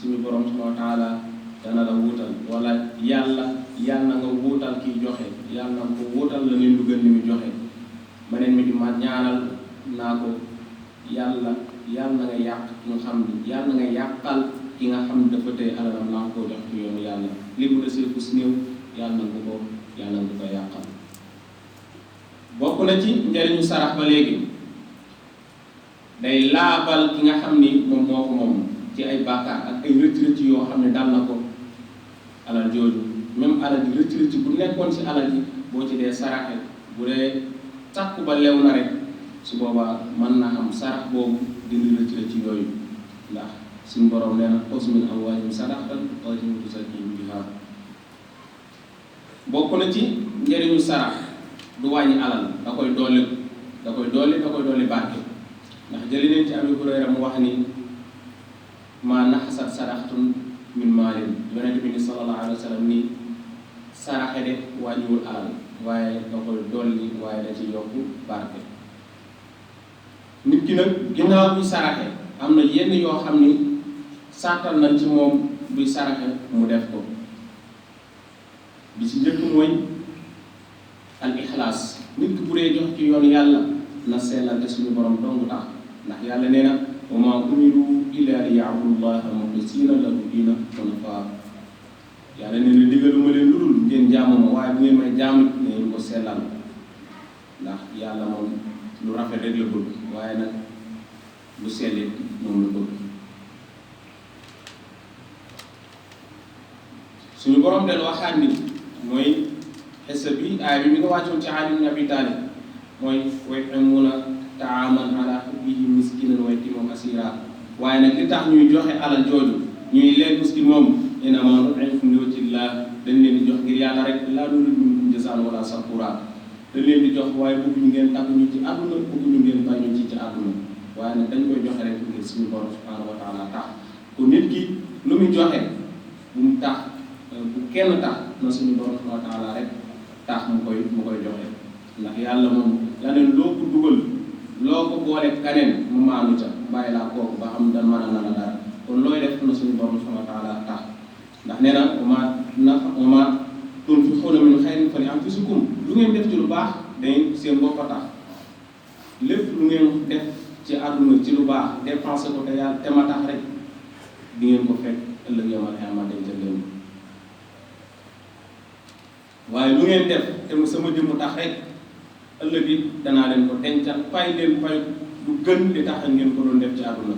suñu borom subhanahu wa taala dana la wuutal, wala yàlla na nga wuutal kiy joxe, yàlla na ko wuutal la leen lu gën li mu joxe. beneen mi di ma ñaanal naa ko yàlla na nga yàq ki nga xam ni yàlla na nga yàqal ki nga xam ne dafa tey alalam naa koo jox ci yoonu yàlla li mu desee fu si néew yàlla na ko yàqal. bokk na ci njëriñu sarax ba léegi day laabal ki nga xam ni moom moo ko moom ci ay bàkkaar ak ay rëcc yoo xam ne dal na ko alal jooju. même alal ji rëcc bu nekkoon ci alal ji boo ci dee saraxe bu dee takku ba lew na rek su boobaa mën na am sarax boobu dindi rëcc yooyu, ndax suñu borom nee na xuz min amwaalihim sadaqatan tuzakkihim bihaa. bokk na ci njëriñu sarax du wàññi alal, da koy dolli barke. ndax jëli neen ci Abu Hurayra mu wax ni maa naxasat sadaqatun min maalin, yonent bi ni sallallahu alayhi wa sallam ni saraxe de wàññiwul alal waaye da koy dolli waaye da ci yokku barke. nit ki nag ginnaaw bi saraxe am na yenn yoo xam ni sàttal nañ ci moom buy saraxe mu def ko. bi ci njëkk mooy al ixlaas, nit ki bu dee jox ci yoon yàlla na sellal te suñu borom dong tax, ndax yàlla nee na wa maa umiru illaa liya'budullaha muxlisiina lahu diina hunafaa. yàlla nee na digaluma leen lu dul ngeen jaamu ma, waaye bu ngeen may jaamu ngeen ko sellal, ndax yàlla moom lu rafet rek la bëgg, waaye nag lu sellit moom la bëgg. suñu borom del waxaat ni mooy xisa bi aaya bi mi nga wàccoon ci Ali ibn Abi Talib mooy wa yut'imuuna ta'aaman ala hubbihi miskinan wa yatiiman wa asiira. waaye nag li tax ñuy joxe alal jooju ñuy leen miskin moom innamaa nut'imukum liwajhillaah, dañ leen di jox ngir yàlla rek laa nuriidu minkum jazaa'an wala shakuuraa. dañ leen di jox waaye bëgguñu ngeen tàgg ñu ci àdduna, bëgguñu ngeen bañu ci àdduna, waaye nag dañ koy joxe rek ngir suñu borom subhaanahu wa taala tax. ku nit ki lu muy joxe bu mu tax bu kenn tax na suñu borom subhaanahu wa taala rek tax mu koy joxe, ndax yàlla moom laneen loo ko dugal loo ko boole kaneen mu maanu ca bàyyi laa kooku ba xam dan mën a nana dara. kon looy def na suñu borom subhaanahu wa taala tax, ndax nee na wa maa tunfiquuna min xayrin fali anfusikum, lu ngeen def ci lu baax day seen bopp a tax. lépp lu ngeen def ci àdduna ci lu baax dépensé ko te yàlla te ma tax rek di ngeen ko fekk ëllëg yawmal qiyaama dencal leen. waaye lu ngeen def te mu sama jëmm tax rek ëllëg it danaa leen ko dencal fay leen fay lu gën li tax ngeen ko doon def ci àdduna.